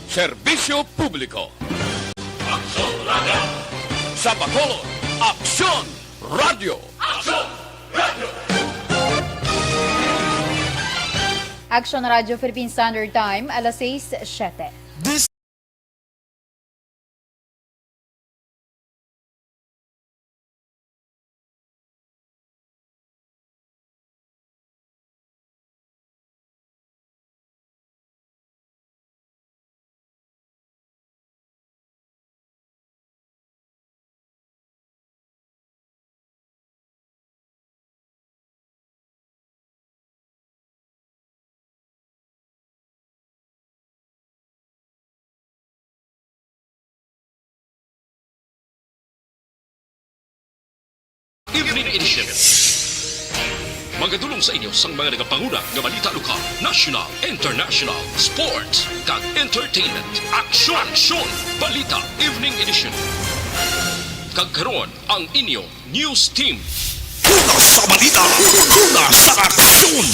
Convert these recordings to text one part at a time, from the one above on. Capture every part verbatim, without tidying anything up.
Serbisyo Publiko. Aksyon Radio. Sa Bacolod, Aksyon Radio. Aksyon Radio. Aksyon Radio Philippine Standard Time, alas sais siyete. This Evening Edition. Magadulong sa inyo sang mga nagapanguna nga balita lokal, national, international, sports, kag entertainment. Aksyon! Aksyon! Balita Evening Edition. Kag karon, ang inyo News Team. Una sa balita, una sa aksyon.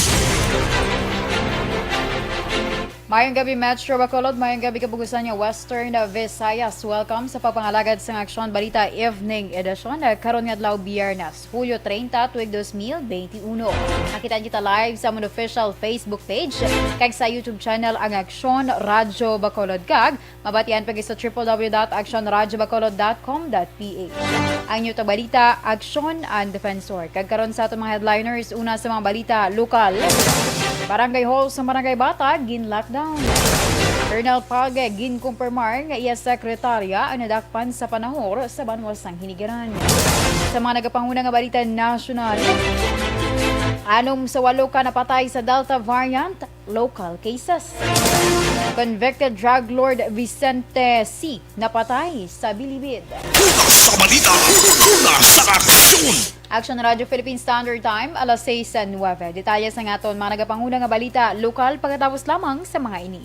Mayong gabi, Metro Bacolod. Mayong gabi, kabugusan nga Western Visayas. Welcome sa pagpangalagad sang Aksyon Balita Evening Edition, eh, karon nga adlaw, Biyernes, Hulyo treinta, tuig dos mil benti uno. Nakita kita live sa amon official Facebook page kag sa YouTube channel, ang Aksyon Radyo Bacolod, kag mabatian pa gid sa triple W dot aksyon radyo bacolod dot com dot P H. Ang inyo tabalita, Aksyon and Defensor. Kag karon sa aton mga headliners, una sa mga balita lokal. Barangay Hall sa Barangay Batag, gin-lockdown. Colonel Pague, ginkumpirmar nga iya sekretarya ang nadakpan sa panahor sa banwa sang Hinigiran. Sa mga nagapanguna nga balita nasyonal, anom sa walo ka napatay sa Delta variant, local cases. Convicted drug lord Vicente C. napatay sa bilibid. Una sa balita, una sa aksyon. Action Radio Philippine Standard Time, alas sais nuwebe. Detalye sa aton mga nagapanguna nga balita lokal pagkatapos lamang sa mga ini.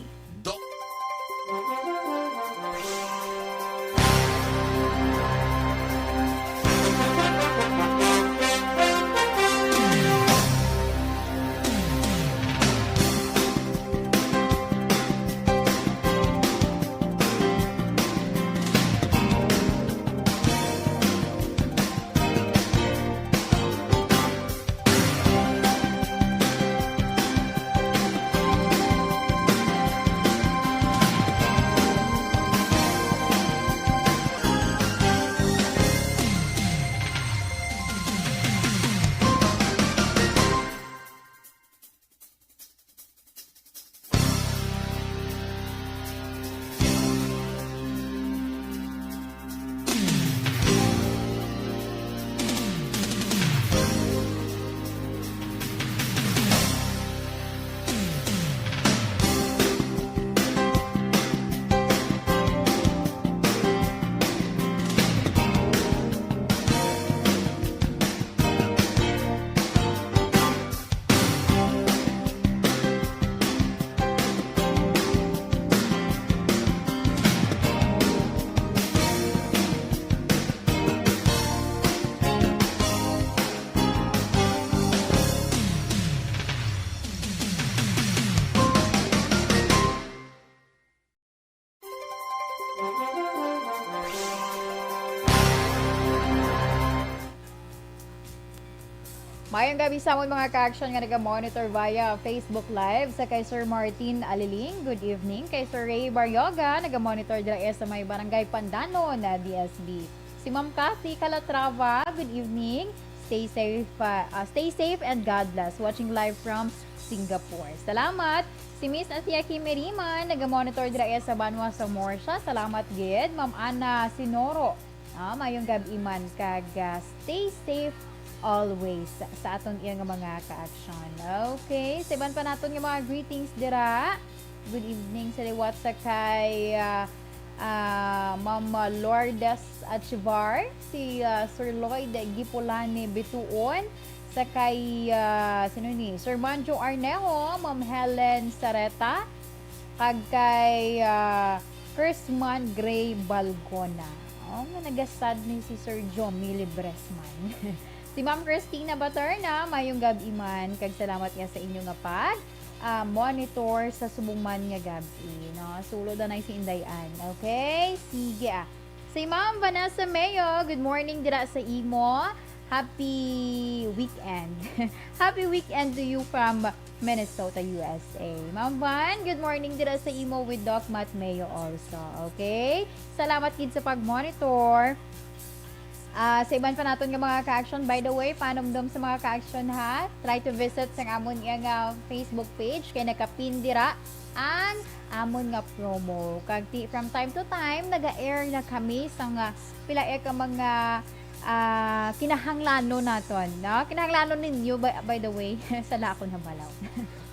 Mayong gabi sa amon mga ka-action nga naga-monitor via Facebook Live, sa kay Sir Martin Aliling, good evening. Kay Sir Ray Baryoga, naga-monitor dira sa may Barangay Pandanon na D S B. Si Ma'am Cathy Calatrava, good evening. Stay safe, ah, ah, stay safe and God bless. Watching live from Singapore. Salamat. Si Miss Asia Kimeriman, naga-monitor dira sa banwa sa Morsha. Salamat gid. Ma'am Ana Sinoro, ah, mayong gab-i man kag, ah, stay safe always sa aton iya nga mga ka-action. Okay, sa iban pa naton nga mga greetings dira. Good evening sa liwat sa kay, ah, ah, Ma'am Lourdes Achivar, si, ah, Sir Lloyd Gipulani Bituon, sa kay, ah, sino ni? Sir Manjo Arnejo, Ma'am Helen Sareta, kag kay, ah, Chrisman Gray Balgona. Oh, nga nagasad ni si Sir Jommy Libresman. Si Ma'am Christina Baterna, mayong gab-i man, kag salamat nga sa inyo nga pag ah, monitor sa subong man nga gab-i, no? Sulo daw na si Inday Ann. Okay? Sige, ah. Si Ma'am Vanessa Mayo, good morning dira sa imo. Happy weekend. Happy weekend to you from Minnesota, U S A. Ma'am Van, good morning dira sa imo with Doc Matt Mayo also. Okay? Salamat gid sa pag-monitor. Ah, sa iban pa naton nga mga ka-action, by the way, panumdom sa mga ka-action, ha, try to visit sa amon nga, nga Facebook page kay nagkapin dira ang amon nga promo. Kag ti-, from time to time, naga-air na kami sa nga pila ka mga, ah, kinahanglanon naton, no? Kinahanglanon ninyo, by, by the way, sa la ako nabalaw.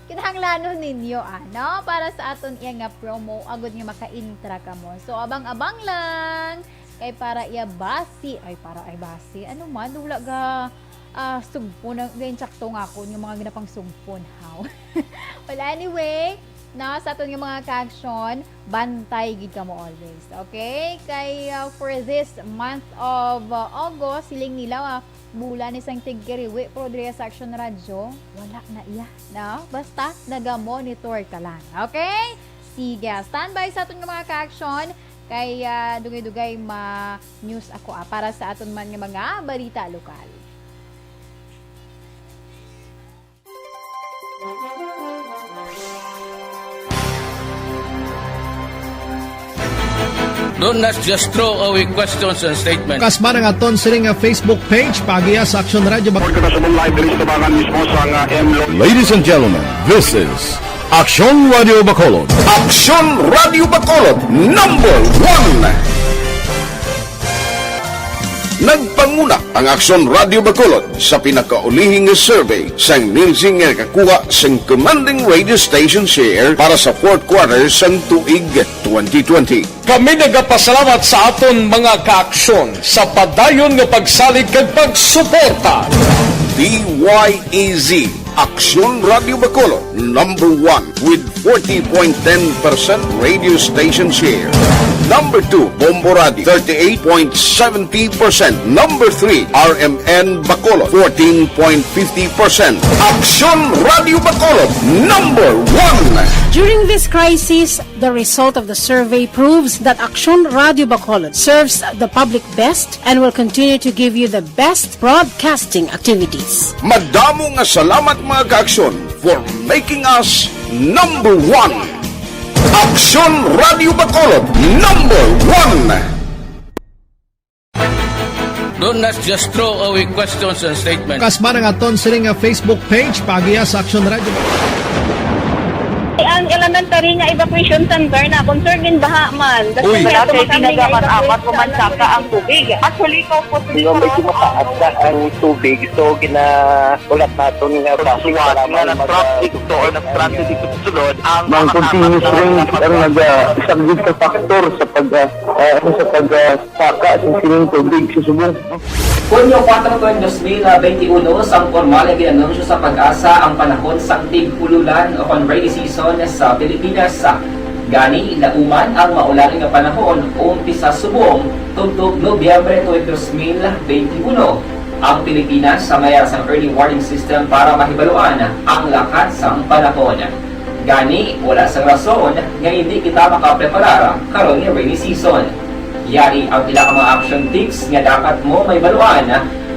Kinahanglanon ninyo, ano, para sa aton iya nga promo, agod nga maka-intra kamo. So, abang-abang lang. Kay para iya basi, ay, para ay basi, ano man, wala ga, ah, sugpon, ang, ga insakto nga ako, yung mga ginapangsugpon, how? Well, anyway, na sa aton nga mga ka-action, bantay gid kamo always, okay? Kay, ah, for this month of, ah, August, siling nila, ah, bulan ni sang tigkiriwi, pero diri sa Action Radio, wala na iya, no? Basta, naga-monitor ka lang, okay? Sige, standby sa aton nga mga ka-action, kay, ah, dugay-dugay ma-news ako, ah, para sa aton man nga mga balita lokal. Don't not just throw away questions and statements. Kasmaran nga aton sini nga Facebook page, pagiya sa Action Radio Bacolod. Kita sa live diri sa tabangan mismo sa nga M Lo. Ladies and gentlemen, this is Action Radio Bacolod. Action Radio Bacolod, number one. Nagpanguna ang Action Radio Bacolod sa pinakaulihing nga survey sang Nielsen nga nakakuha sang commanding radio station share para sa fourth quarter sang tuig twenty twenty. Kami nagapasalamat sa aton mga kaaksyon sa padayon nga pagsalig kag pagsuporta. D Y E Z, Aksyon Radio Bacolod, number one with forty point ten percent radio station share. Number two, Bombo Radio, thirty-eight point seventy percent. Number three, R M N Bacolod, fourteen point fifty percent. Aksyon Radio Bacolod, number one. During this crisis, the result of the survey proves that Aksyon Radio Bacolod serves the public best and will continue to give you the best broadcasting activities. Madamo nga salamat, mga kaaksyon, for making us number one. Aksyon Radio Bacolod, number one. Don't not just throw away questions and statements. Kasmaran nga aton sini nga Facebook page, pagiya sa Aksyon Radio. Ang elementary nga evacuation center na concern din baha man. Uy, wala kay tinaga man apat ko man saka ang tubig. Actually, ko po. Di ba may kumakaat na ang tubig, so ginaulat naton nga basi nga nag-traffic to or nag-transit dito sa sulod ang mga continuous rains ang nag-, ah, isang big factor sa pag, ah, ah, ano, sa pag, ah, saka sa sining tubig sa subong. Hunyo kuwatro, dos mil benti uno, sang pormal nga gin-anunsyo sa PAGASA ang panahon sang tig-ululan o kon rainy season sa Pilipinas. Gani, nauman ang maulan nga panahon umpisa subong tubtob Nobyembre tuig dos mil benti uno. Ang Pilipinas sa mayara sang early warning system para mahibaluan ang lakat sang panahon. Gani, wala sang rason nga indi kita makapreparar karon nga rainy season. Yari ang pila ka mga action tips nga dapat mo mahibaluan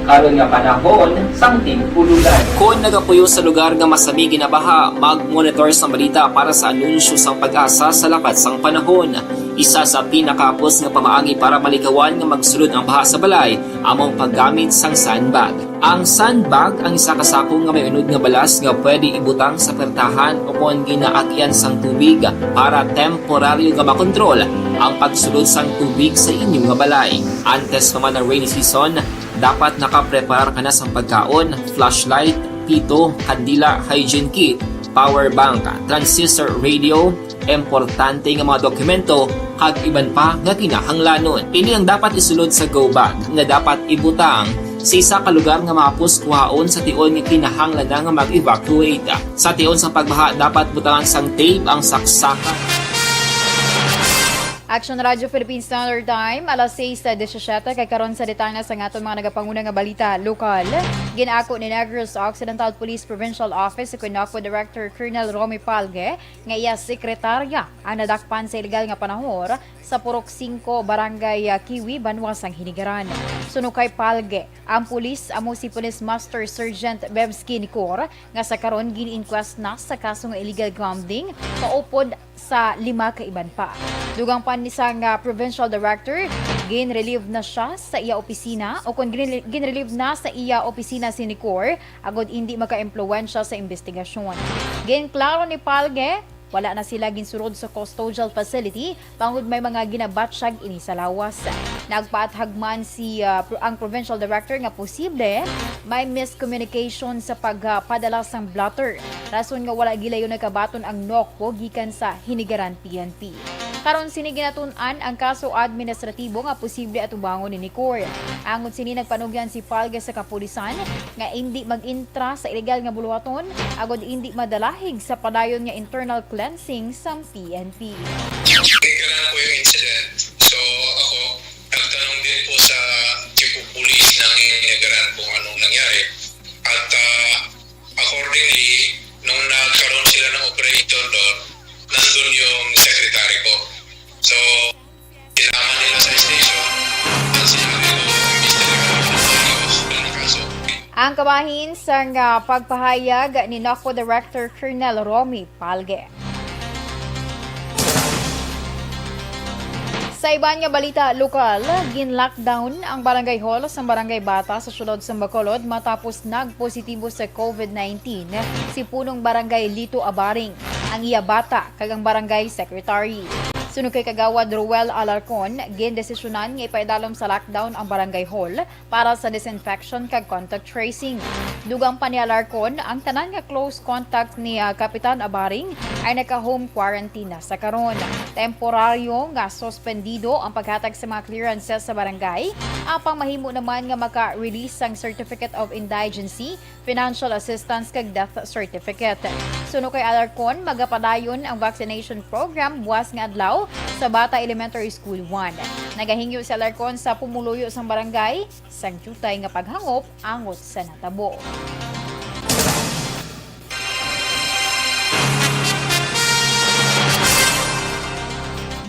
karon nga panahon sang tig-ululan. Kon nagapuyo sa lugar nga masami ginabaha, mag-monitor sang balita para sa anunsyo sang PAGASA sa lakat sang panahon. Isa sa pinakahapos nga pamaagi para malikawan nga magsulod ang baha sa balay amo ang paggamit sang sandbag. Ang sandbag ang isa ka sako nga may unod nga balas nga pwede ibutang sa puwertahan o kon ginaagyan sang tubig para temporaryo nga makontrol ang pagsulod sang tubig sa inyo nga balay. Antes pa man ang rainy season, dapat nakapreparar ka na sang pagkaon, flashlight, pito, kandila, hygiene kit, power bank, transistor radio, importante nga mga dokumento, kag iban pa nga kinahanglanon. Ini ang dapat isulod sa go bag nga dapat ibutang sa isa ka lugar nga mahapos kuhaon sa tion nga kinahanglan na nga mag-evacuate. Sa tion sa pagbaha, dapat butangan sang tape ang saksakan. Action Radio Philippine Standard Time, alas sais diecisiete, kay karon sa detalye sa aton mga nagapanguna nga balita lokal. Gin-ako ni Negros Occidental Police Provincial Office ug NOCPO Director Colonel Romy Palge nga iya sekretarya ang nadakpan sa iligal nga panahor sa Purok Singko, Barangay, ah, Kiwi, banwa sang Hinigaran. Suno kay Palge, ang pulis amo si Police Master Sergeant Bebski Nicor, nga sa karon gin-inquest na sa kaso nga illegal gambling, kaupod sa lima ka iban pa. Dugang pa ni sang, ah, provincial director, gin-relieve na siya sa iya opisina, o kon gin-, gin-relieve na sa iya opisina si Nicor, agod indi magka-impluwensya sa investigasyon. Ginklaro ni Palge, wala na sila ginsulod sa custodial facility bangod may mga ginabatyag ini sa lawas. Nagpaathag man si, ah, pro-, ang provincial director nga posible may miscommunication sa pagpadala sang blotter, rason nga wala gilayon nagkabaton ang NOCPO gikan sa Hinigaran P N P. Karon sini ginatun-an ang kaso administratibo nga posible atubangon ni Nicor. Angot sini, nagpanugyan si Palge sa kapulisan nga indi mag-intra sa iligal nga buluhaton agod indi madalahig sa padayon nga internal cleansing sang P N P. Nagkaroon po yung incident. So, ako, nagtanong din po sa chief of police ng Hinigaran kung anong nangyari. At, ah, accordingly, nung nagkaroon sila ng operation doon, nandun yung secretary ko. So, sinama nila sa station. Ang sinabi ko, "Mister Carlos, ang kaso." Ang kabahin sang, ah, pagpahayag ni NOCPO Director Colonel Romy Palge. Sa iban nga balita lokal, gin-lockdown ang barangay hall sa Barangay Bata sa siyudad sa Bacolod matapos nagpositibo sa COVID nineteen si punong barangay Lito Abaring, ang iya bata, kag ang barangay secretary. Suno kay Kagawad Roel Alarcon, gindesisyonan nga ipaidalom sa lockdown ang barangay hall para sa disinfection kag contact tracing. Dugang pa ni Alarcon, ang tanan nga close contact ni, ah, Kapitan Abaring ay naka-home quarantine na sa karon. Temporaryo nga suspendido ang paghatag sa mga clearances sa barangay, apang mahimo naman nga maka-release sang Certificate of Indigency, financial assistance kag death certificate. Suno kay Alarcon, magapadayon ang vaccination program buwas nga adlaw sa Bata Elementary School one. Nagahingyo si Alarcon sa pumuluyo sang barangay sang diutay nga paghangop angot sa natabo.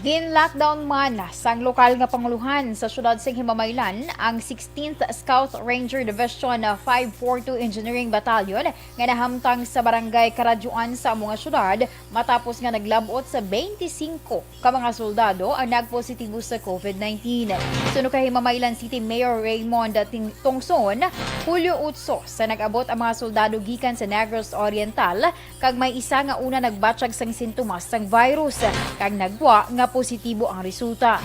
Gin-lockdown man sang lokal nga panguluhan sa siyudad sing Himamaylan ang sixteenth Scout Ranger Division five four two Engineering Battalion nga nahamtang sa Barangay Karadyoan sa amo nga siyudad matapos nga naglab-ot sa twenty-five ka mga soldado ang nagpositibo sa COVID nineteen. Suno kay Himamaylan City Mayor Raymond Ting-, Tongson, Hulyo otso sa nag-abot ang mga soldado gikan sa Negros Oriental, kag may isa nga una nagbatyag sang sintomas sang virus, kag nagwa nga positibo ang resulta.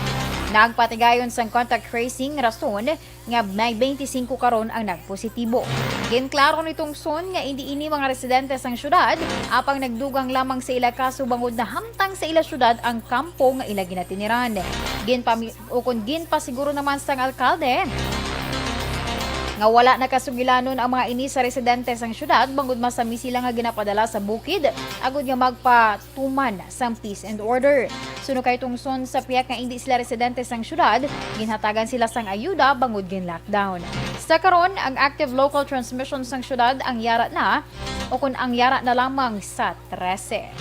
Nagpatigayon sang contact tracing rason nga may twenty-five karon ang nagpositibo. Ginklaro ni Tongson nga indi ini mga residente sang syudad, apang nagdugang lamang sa ila kaso bangod nahamtang sa ila syudad ang kampo nga ila ginatiniran. Ginpami-, ukon ginpasiguro naman sang alkalde nga wala na kasugilanon ang mga ini sa residente sang syudad bangod masami sila nga ginapadala sa bukid agod nga magpa- tuman sang peace and order. Suno kay Tongson, sa pihak nga indi sila residente sang syudad, ginhatagan sila sang ayuda bangod gin-lockdown. Sa karon, ang active local transmission sang syudad ang yara na, o kun ang yara na lamang sa trese.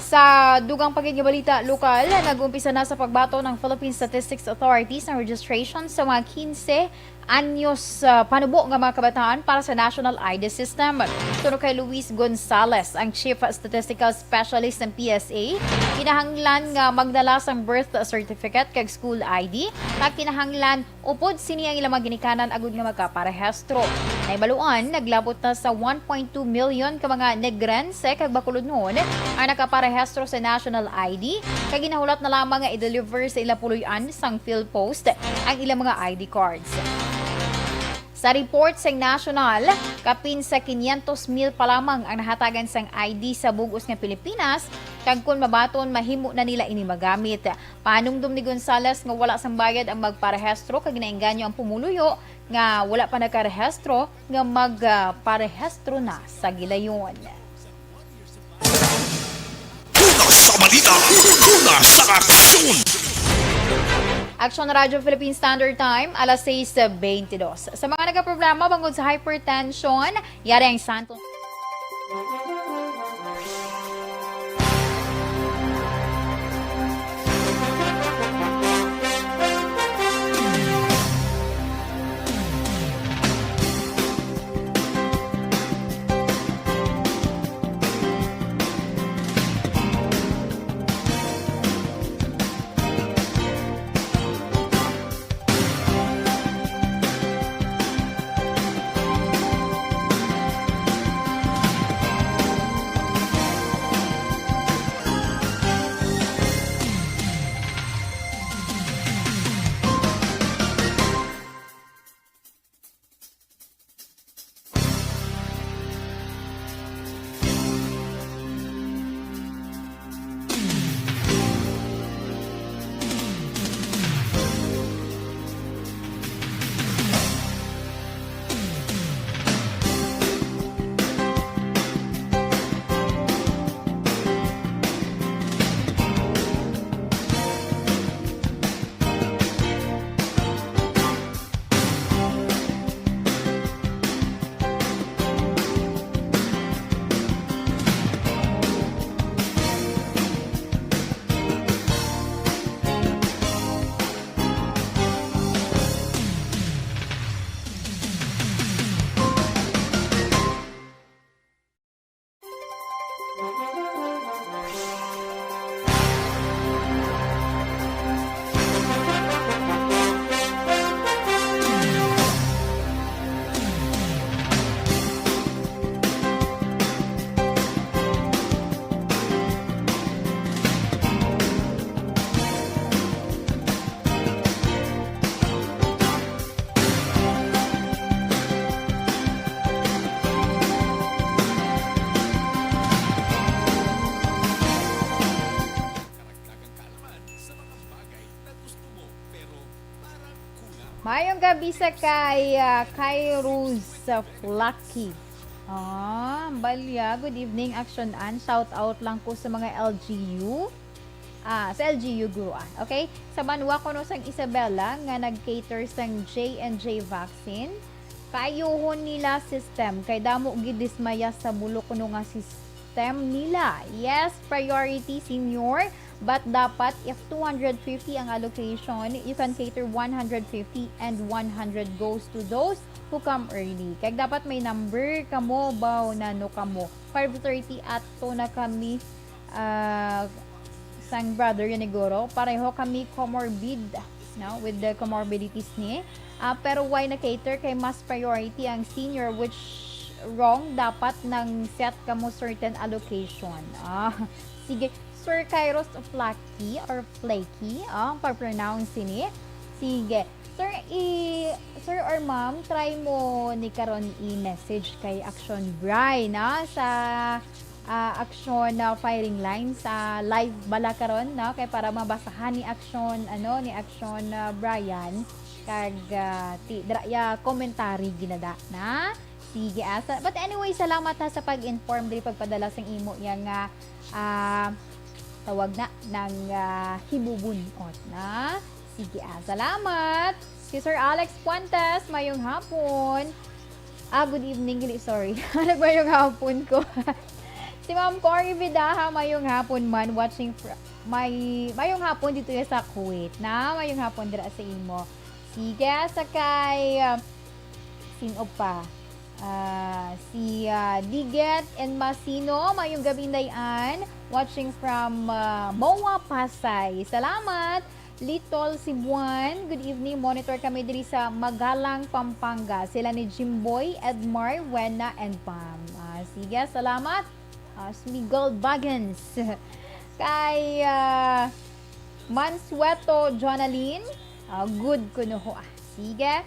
Sa dugang pa gid nga balita lokal, nag-umpisa na sa pagbaton ang Philippine Statistics Authority sa registration sa mga quince anyos, ah, panubo nga mga kabataan para sa National I D System. Suno kay Luis Gonzales, ang Chief Statistical Specialist ng P S A, kinahanglan nga magdala sang birth certificate kag school I D, kag kinahanglan upod sini ang ilang mga ginikanan agud nga magkaparehistro. Nahibaluan, naglabot na sa one point two million ka mga Negrense kag Bacolodnon ang nakaparehistro sa National I D, kag ginahulat na lamang nga i-deliver sa ilang puloy-an sang PhilPost ang ilang mga I D cards. Sa report sang national, kapin sa quinientos mil pa lamang ang nahatagan sang I D sa bug-os nga Pilipinas, kag kon mabaton, mahimo na nila ini magamit. Panumdom ni Gonzales nga wala sang bayad ang magparehistro, kag ginaengganyo ang pumuluyo nga wala pa nagkarehistro nga magparehistro na sa gilayon. Balita, una sa aksyon. Aksyon Radyo Philippine Standard Time, alas sais twenty-two. Sa mga nagaproblema bangod sa hypertension, yari ang Santon. Mayong gabi sa kay, ah, Kairos Flaky. Ah, Balya, good evening, Action Ann. Shout out lang ko sa mga L G U. Ah, sa L G U, guro, ah. Okay? Sa banwa kuno sang Isabela nga nag-cater sang J and J vaccine, kaayuhon nila system kay damo gid dismaya sa bulok kuno nga system nila. Yes, priority senior, but dapat if two hundred fifty ang allocation, you can cater one hundred fifty and one hundred goes to those who come early. Kay dapat may number kamo, baw na no kamo. Five thirty ato na kami ah, sang brother Yaniguro, pareho kami comorbid, no, with the comorbidities ni. Ah, pero why na cater kay mas priority ang senior, which wrong, dapat nang set kamo certain allocation. Ah, sige, Sir Kairos Flaky or Flaky, ah, ang pag-pronounce sini. Sige. Sir, i-, sir or ma'am, try mo ni karon i-message kay Action Bri, no? Sa, ah, Action, ah, firing line sa live bala karon, no? Kay para mabasahan ni Action, ano, ni Action, ah, Brian, kag, ah, ti-, dra-, ya, commentary ginada na. Sige, ah, sa-, but anyway, salamat ha sa pag-inform diri, pagpadala sang imo ya nga, ah, tawag na, nang, ah, hibubun-ot na. Sige, ah, salamat. Si Sir Alex Puentes, mayong hapon. Ah, good evening, gali, sorry. Nagmayong hapon ko. Si Ma'am Cory Vidaha, mayong hapon man, watching fr-, may, mayong hapon dito ya sa Kuwait, na mayong hapon dira sa imo. Sige, sa kay, ah, sino pa? Ah, si, ah, Diget and Masino, mayong gabi, Inday Ann. Watching from, ah, MOA, Pasay. Salamat. Little Cebuan, good evening. Monitor kami diri sa Magalang, Pampanga. Sila ni Jimboy, Edmar, Wena, and Pam. Ah, sige, salamat. Ah, Smigol Baggins. Kay, ah, Mansueto Jonalyn, ah, good kuno ho. Ah, sige.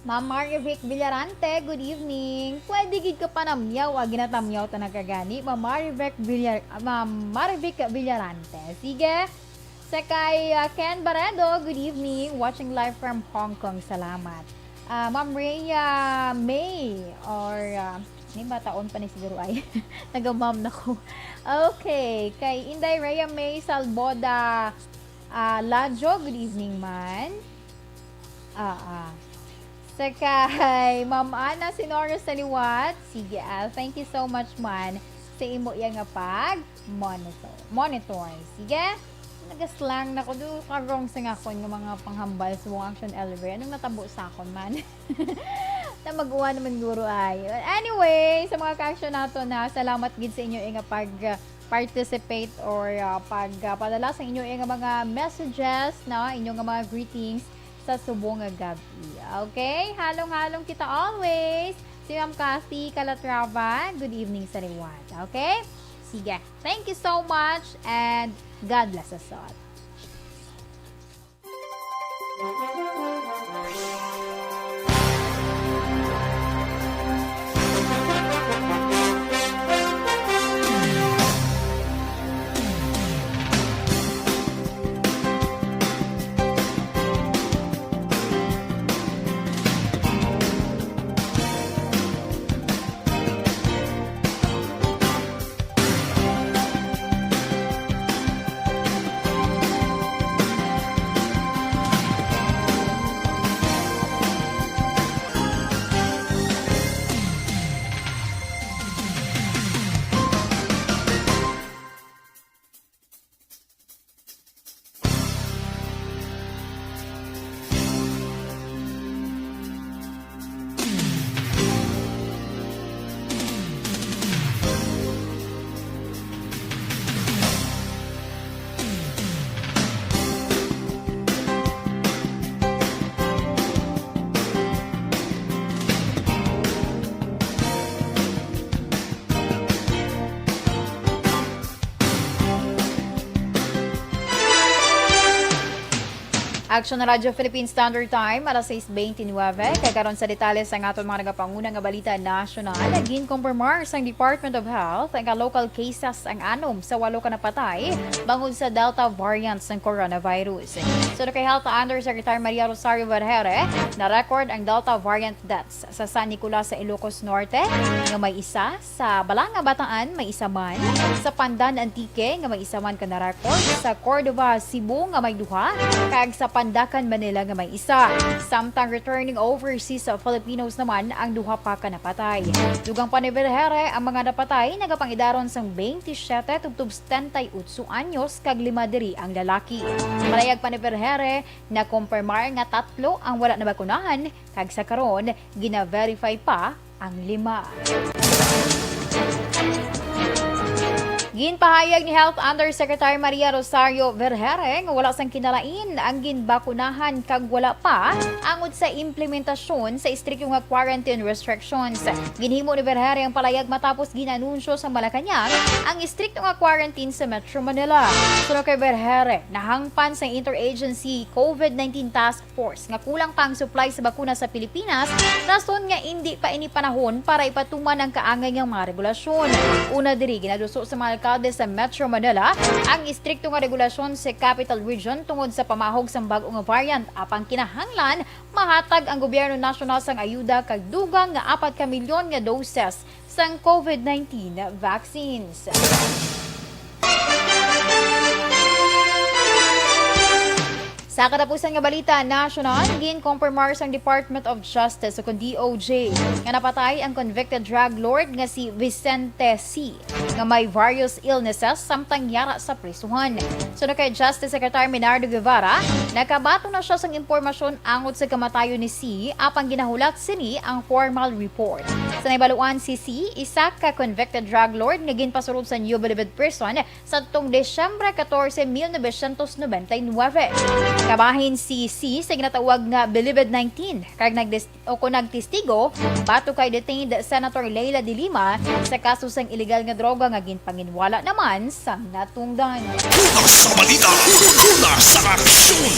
Ma'am Marivic Villarante, good evening. Pwede gid ka panamyaw, ah, ginatamyaw ta na ka gani, Ma'am Marivic Villar-, ah, Ma'am Marivic Villarante. Sige. Sa kay, ah, Ken Barredo, good evening. Watching live from Hong Kong. Salamat. Ah, Ma'am Rhea May or, ah, Ni bataon pa ni siguro ay. Nagamam na ko. Okay. Kay Inday Rhea May Salboda, ah, Lajo, good evening, man. Ah, ah. Sa kay Ma'am Ana Sinoro sa liwat. Sige, ah, thank you so much, man, sa imo iya nga pag monitor. Monitor. Sige. Nagaslang na ko. Do, karong sa nga akon nga mga panghambal sa mga action elder. Anong natabo sa akon, man? Na mag-uwan naman guro ay. Anyway, sa mga ka-action nato na, salamat gid sa inyo nga pag participate or, ah, pag, ah, padala sa inyo nga mga messages, no, inyo nga mga greetings sa subong nga gabi. Okay? Halong-halong kita always. Si Ma'am Cathy Calatrava, good evening sa liwat. Okay? Sige. Thank you so much and God bless us all. Action Radyo Philippine Standard Time, alas sais bente nuebe. Kay karon sa detalye sang aton mga nagapanguna nga balita nasyonal, ginkumpirmar sang Department of Health nga local cases ang anom sa walo ka napatay bangod sa Delta variant sang coronavirus. Sunod kay Health Undersecretary Maria Rosario Vergere, na-record ang Delta variant deaths sa San Nicolas sa Ilocos Norte nga may isa, sa Balanga, Bataan, may isa man. Sa Pandan, Antique, nga may isa man ka na-record. Sa Cordova, Cebu, nga may duha. Kag sa Pandacan, Manila, nga may isa. Samtang returning overseas sa Filipinos naman ang duha pa ka napatay. Dugang pa ni Vergere, ang mga napatay nagapangidaron sang twenty-seven tubtob setenta y ocho anyos kag lima diri ang lalaki. Palayag pa ni Vergere, nakumpirmar nga tatlo ang wala nabakunahan, kag sa karon, gina-verify pa ang lima. Ginpahayag ni Health Undersecretary Maria Rosario Vergere nga wala sang kinalain ang ginbakunahan kag wala pa angod sa implementasyon sa istrikto nga quarantine restrictions. Ginhimo ni Vergere ang palayag matapos gin-anunsyo sa Malacañang ang istrikto nga quarantine sa Metro Manila. Suno kay Vergere, nahangpan sa Interagency COVID nineteen Task Force nga kulang pa ang supply sa bakuna sa Pilipinas, rason nga indi pa ini panahon para ipatuman ang kaangay nga mga regulasyon. Una diri, ginaduso sa mga alkalde sa Metro Manila ang istrikto nga regulasyon sa Capital Region tungod sa pamahog sang bag-o nga variant, apang kinahanglan mahatag ang gobyerno nasyonal sang ayuda kag dugang nga apat ka milyon nga doses sang COVID nineteen vaccines. Sa katapusan nga balita nasyonal, ginkumpirmar sang Department of Justice o kon D O J nga napatay ang convicted drug lord nga si Vicente C, nga may various illnesses samtang yara sa prisuhan. Suno kay Justice Secretary Menardo Guevara, nakabaton na sia sang impormasyon angot sa kamatayon ni C, apang ginahulat sini ang formal report. Sa nahibaluan, si C, isa ka convicted drug lord nga ginpasulod sa New Bilibid Prison sadtong Disyembre catorce, mil novecientos noventa y nuebe. Kabahin si C sa ginatawag nga Bilibid nineteen, kag nagdis-, o kon nagtestigo batok kay detained Senator Leila de Lima sa kaso sang iligal nga droga nga ginpanginwala naman sang natungdan. Una sa balita, una sa aksyon.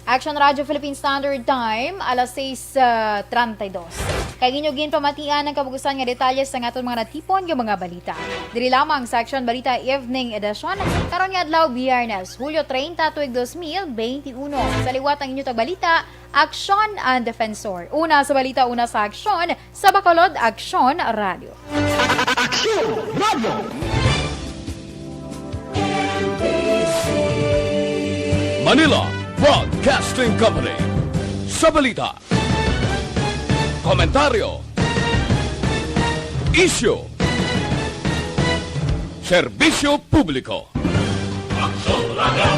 Action Radyo Philippine Standard Time, alas sais, ah, treinta y dos. Kag inyo ginpamatian ang kabugusan nga detalye sa aton mga natipon nga mga balita. Diri lamang sa Aksyon Balita Evening Edition, karon nga adlaw, Biyernes, Hulyo treinta, tuig dos mil beinti uno. Sa liwat ang inyo tagbalita, Aksyon ang Defensor. Una sa balita, una sa aksyon, sa Bacolod Aksyon Radyo. Aksyon Radyo. Manila Broadcasting Company. Sa balita, komentaryo, isyu, serbisyo publiko. Aksyon Radyo.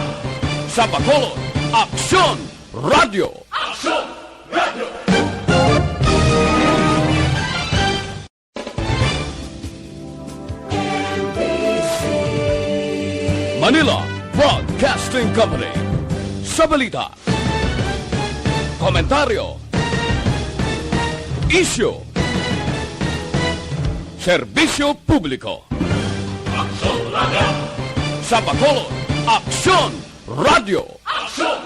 Sa Bacolod, Aksyon Radyo. Aksyon Radyo. Manila Broadcasting Company. Sa balita, komentaryo, isyu, serbisyo publiko. Aksyon Radyo. Sa Bacolod, Aksyon Radyo. Aksyon